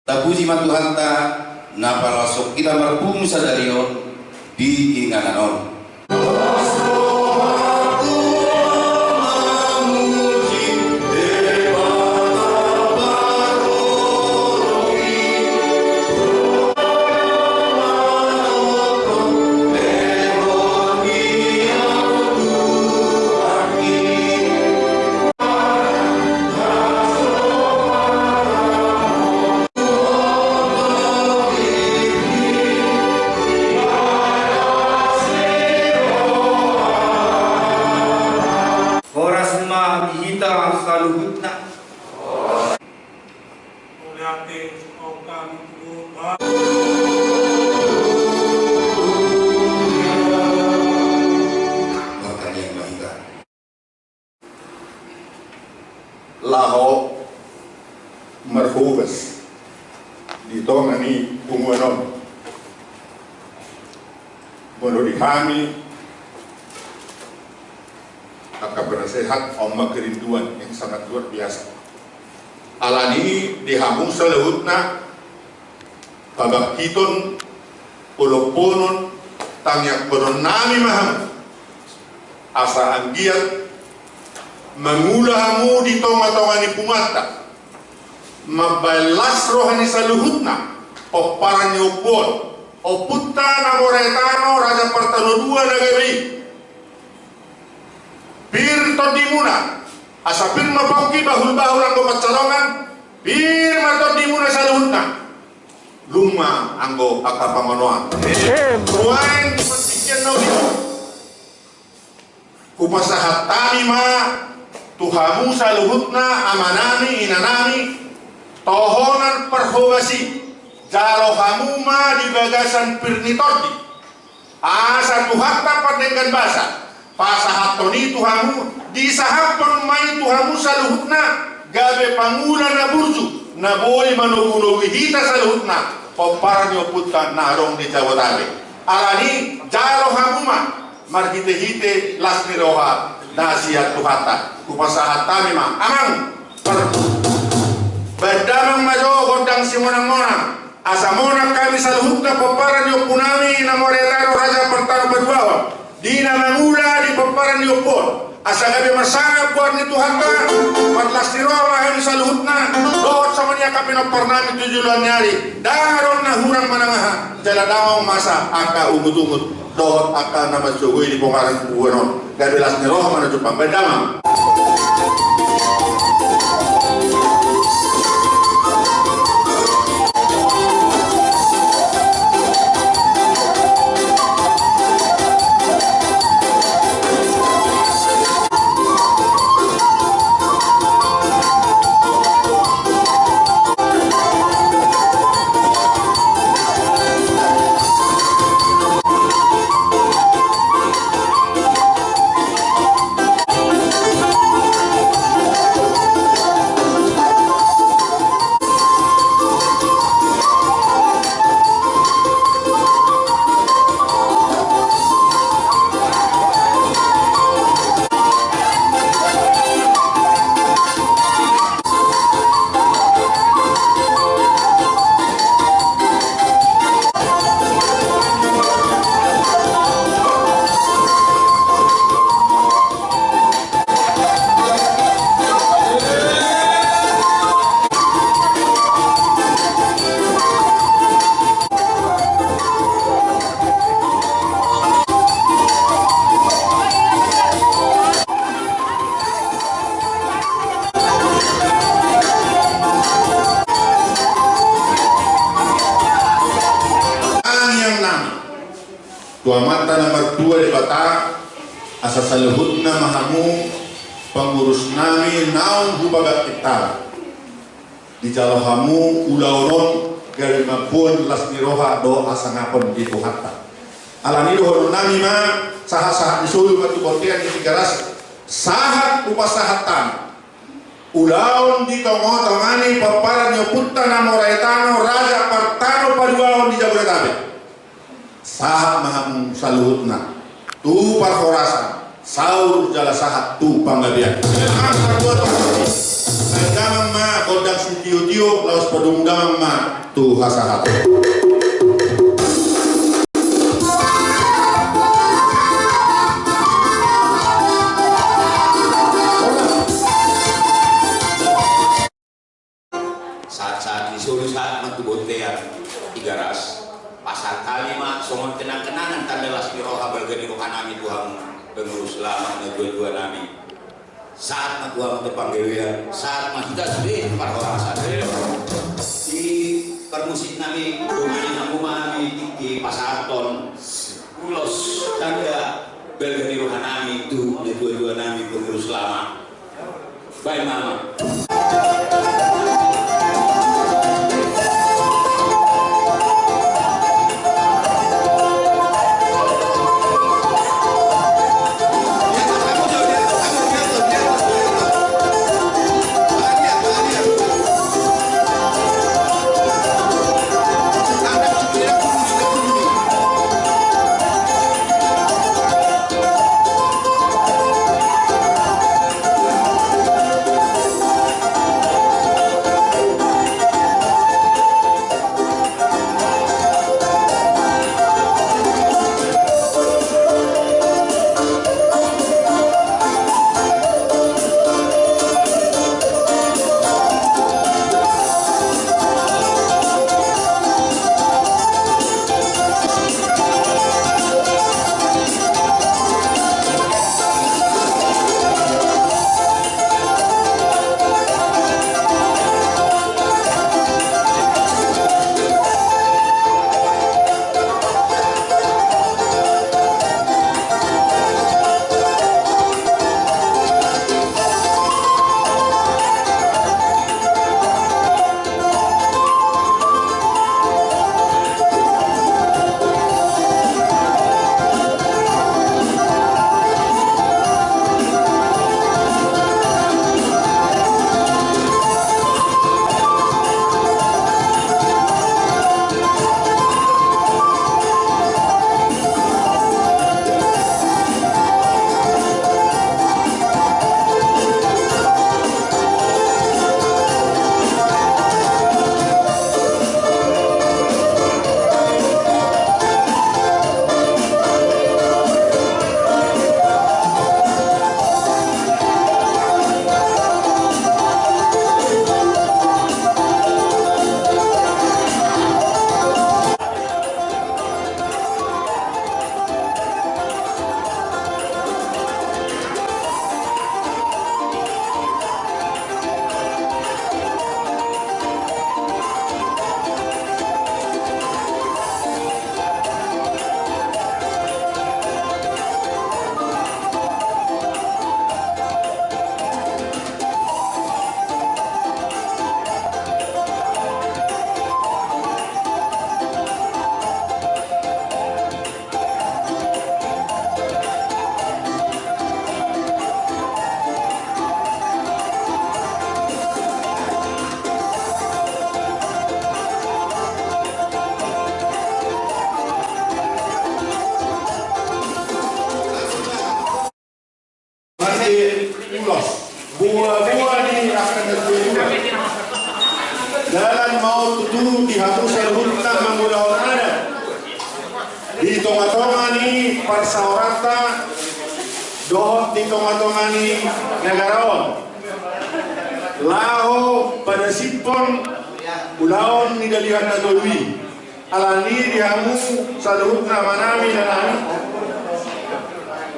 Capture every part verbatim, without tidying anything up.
Tapuji ma Tuhanta, na parsonggop hita marpungu sadari on di inganan on. Horas ma di hita saluhutna. Martangiang ma hita. Laho marhobas di tonga ni punguan on, molo di hami angka penasehat on ma kerinduan yang sangat luar biasa. Alani di hamu saluhutna, pabangkiton, polopponon, tangiangkonon nami ma hamu, asa anggiat mangula hamu di tonga-tonga ni punguanta, mambahen las roha ni saluhutna pomparan ni ompu on, ompunta na mora i tano, Raja Partanodua na gabe i. Pir tondimuna, asa pir ma pongki, bahul-bahul anggo pansalongan, pir ma tondimuna saluhutna, lung ma anggo angka pangonoan. Nuaeng di partingkian na uli on, hupasahat hami ma tu hamu saluhutna, amanami, inanami, tohonan parhobas i, jalo hamu ma di bagasan pir ni tondi. Asa Tuhanta pardenggan basa pasahathon i tu hamu, disahaphon ma i tu hamu saluhutna, gabe pangula na burju, na boi manogunogu hita saluhutna, pomparan ni ompunta na adong di Jabodetabek. Alani, jalo hamu ma marhitehite las ni roha na sian Tuhanta. Hupasahat hami ma, amang, baen damang ma jo gondang simonangmonang, asa monang hami saluhutna pomparan ni ompunami na mora i tano, Raja Partanodua on, di na mangula di pomparan ni ompu on, asa gabe marsangap goar ni Tuhanta. Marlas ni roha ma hami saluhutna, dohot songon i angka pinomparnami tu joloan ni ari, ndang adong na hurang manang aha, jala ndang adong masa angka ungutungut dohot angka na mansogoi di pongaran punguan on. Gabe las ni roha ma na jumpang. Baen damang. Tangiang nami tu Amanta na martua Debata, asa saluhutna ma hamu pangurus nami naung hupabangkit hami. Dijalo hamu ulaon on gabe mamboan las ni roha dohot hasangapon di Tuhanta. Alani dohonon nami ma, sahat-sahat ni solu ma tu bontean ni Tigaras, sahat hupasahat hami ulaon di tonga-tonga ni pomparan ni ompunta na mora i tano, Raja Partanodua on di Jabodetabek. Sahat ma hamu saluhutna tu parhorasan, saur jala sahat tu panggabean. Damang ma gondang sitiotio, laos padung damang ma tu hasahaton. Sahat-sahat ni solu sahat ma tu bontean Tigaras. Pasahat hami ma songon kenang-kenangan tanda las ni roha balga ni rohanami tu hamu pengurus lama na dua-dua nami. Sahat ma tu hamu tu panggabean, sahat ma hita sude tu parhorasan. Di parmusik nami, dongani hamu ma hami di pasahaton ulos tanda balga ni rohanami tu na dua-dua nami pengurus lama. Baen ma. Mate ulos. Boa-boa ni angka na tuatua. Dalan ma on tutu di hamu saluhutna mangulahon adat di tonga-tonga ni parsaoranta dohot di tonga-tonga ni negara on, laho padasiphon ulaon ni Dalihan Na Tolu i. Alani di hamu saluhutna amanami, inanami,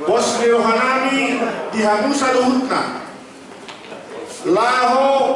pos ni rohanami di hamu saluhutna, laho